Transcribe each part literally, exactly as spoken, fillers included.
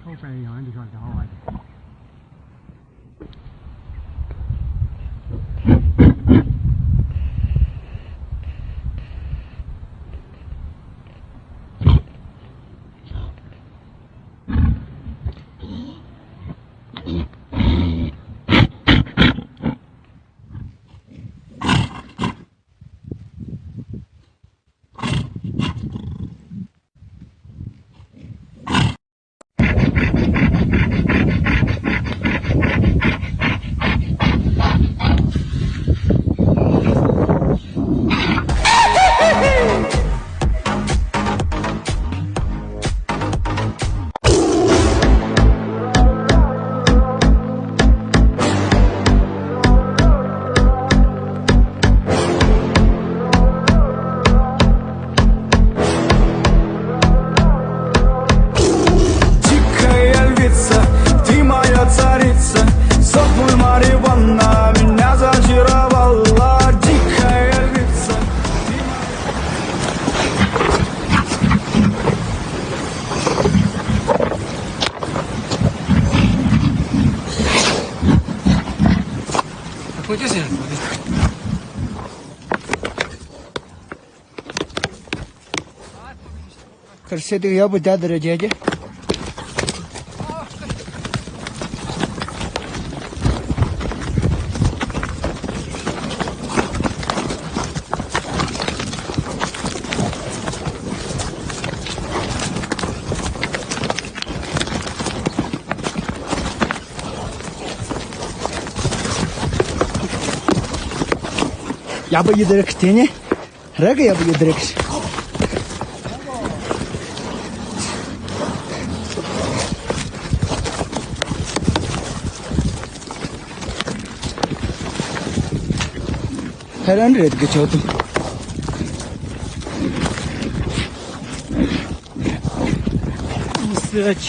后边有人就说聊啊。Дикая львица, ты моя царица, сок мой марихуана меня зачаровала. Дикая львица, ты моя ཁར་སེ་དེ་ཡག་པོ་རྒྱག་དེ་རེད་རྒྱལ་རྒྱལ། ཡག་པོ་ཡོད་དེ་རེད་དེ་ནི། རེ་གི་ཡག་པོ་ཡོད་དེ་རེད། ཧེ་རན་རེད་གི་ཆོག་ཏུ། Research.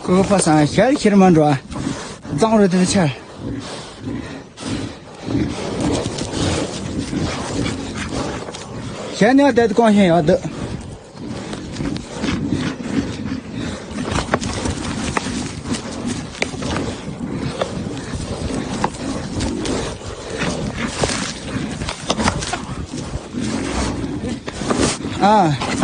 ཁོ་ཕ་སང་ཤར་ཤར་མ་འགྲོ། གཙང་རུ་དེ་ཆར། ཤར་ཉག་དེ་གོང་ཤན་ཡོད་འདུག། ཨ།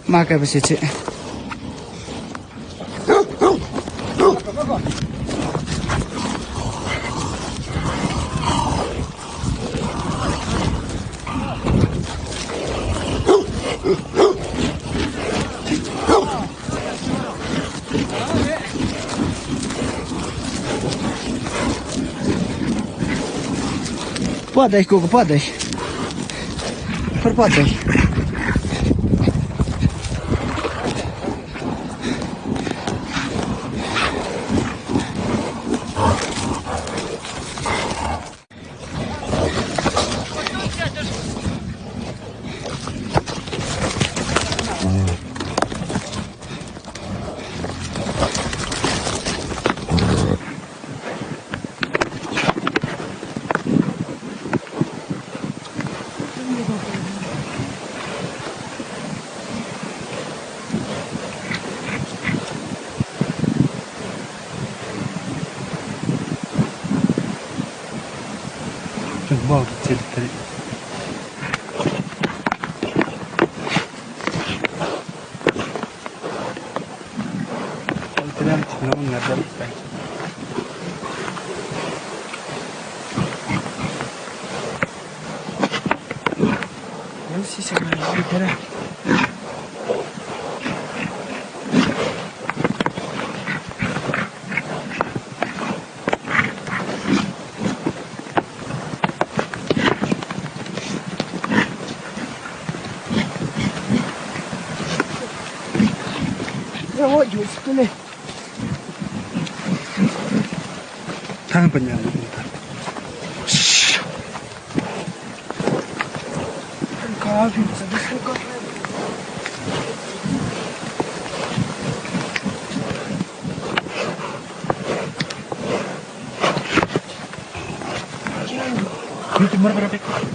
མ་ཀ་བ་ཤེ་ཆེ། Падай, Кока, падай. Пр-, падай. ཐང་པ་ཉལ་ཡོད་ད།